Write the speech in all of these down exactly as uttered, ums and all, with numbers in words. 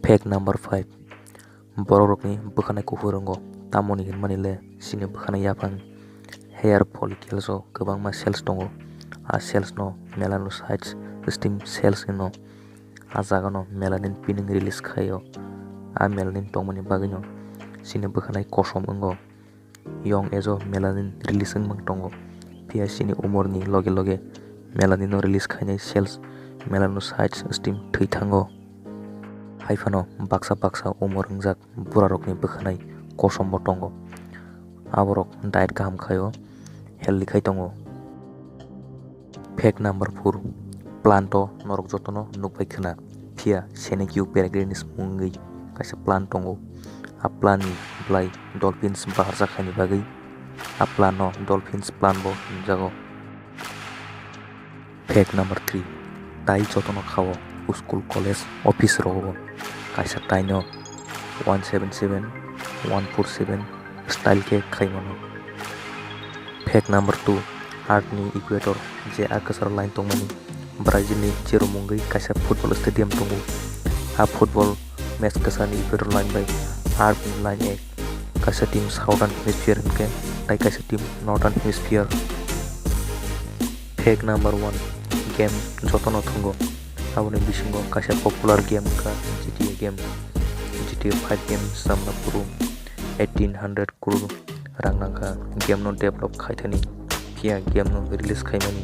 Fact number five. Borok rokni bwkhanai kuphur wngo, tamoni hinmani le chini bwkhanai yaphang hair follicles o kwbangma cells tongo. A cells no melanocytes stem cells hino. A jaga no melanin pining release khaio. A melanin tongmani bagwi no chini bwkhanai kosom wngo. Young age o melanin release wngmang tongo, phiya chini umorni loge loge melanin no release khainai cells melanocytes stem thwi thango. Haiphano baksa baksa umor wngjak burarokni bwkhanai kosom bo tongo. Aborok diet kaham khaio, healthy khai tongo. Fact number four. Plant o norok jotono nukbai khna, phiya Senecio peregrinus mungwi kaisa plant tongo. A plant ni bwlai dolphins baharjak haini bagwi a plant no dolphins plant bo hwnjago. Fact number three. Tai jotono khao, school, college, office rogo kaisa tai no one seven seven, one four seven style khe khai mano. Fact number two, Earth ni equator je a kwcharo line tongmani Brazil ni Cerro mungwi kaisa football stadium tongo. A football match kwchani equator line bai Earth ni line ek, kaisa team Southern Hemisphere hinkhe tai kaisa team Northern Hemisphere. Fact number one, game jotono thwngo. Aboni bisingo kaisa popular game wngkha G T A game. G T A five game samna phuru eighteen hundred crore rang nangkha game no develop khaithani, phiya game no release khaimani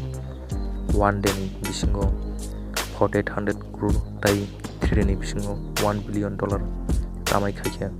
one day ni bisingo forty eight hundred crore tai three day ni bisingo one billion dollar kamai khaikha.